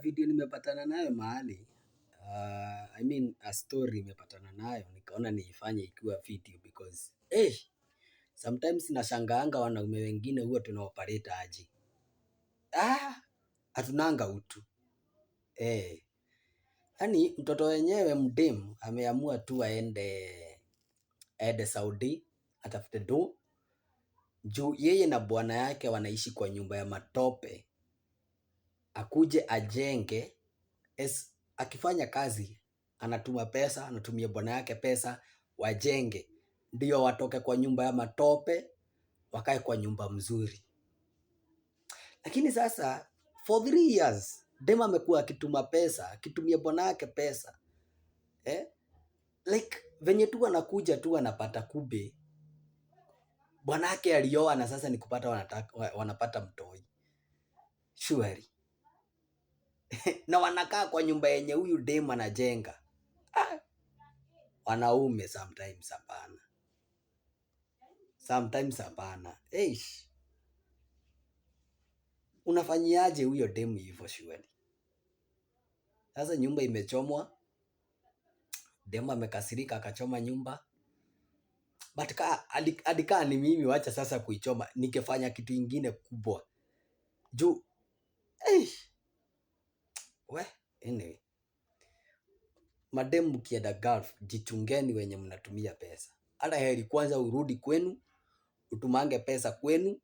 Video nimepatana nayo mahali, I mean a story nimepatana nayo nikaona niifanye ikiwa video because sometimes nashangaanga wanaume wengine huwa tunaoperate aje. Ah, hatunanga utu. Eh. Yaani mtoto wenyewe mdem ameamua tu aende Saudi atafute do juu yeye na bwana yake wanaishi kwa nyumba ya matope, akuje ajenge es, akifanya kazi anatuma pesa, anatumia bwana yake pesa wajenge, ndio watoke kwa nyumba ya matope wakae kwa nyumba mzuri. Lakini sasa for 3 years dem amekuwa akituma pesa, akitumia bwana yake pesa, eh? Like venye tu anakuja tu anapata kumbe bwanake alioa na sasa ni kupata wanapata mtoi surely na wanakaa kwa nyumba yenye huyu dem anajenga. Ah, wanaume sometimes hapana, sometimes hapana. Eish, unafanyiaje huyo demu hivyo surely? Sasa nyumba imechomwa, demu amekasirika akachoma nyumba. But ka hadi kaa ni mimi, wacha sasa kuichoma, ningefanya kitu ingine kubwa juu eish, we anyway. Mademu mkienda Gulf, jichungeni wenye mnatumia pesa. Hata heri kwanza urudi kwenu, utumange pesa kwenu,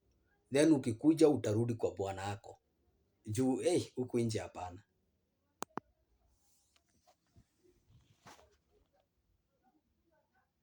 then ukikuja utarudi kwa bwana wako. Juu huku nje hapana.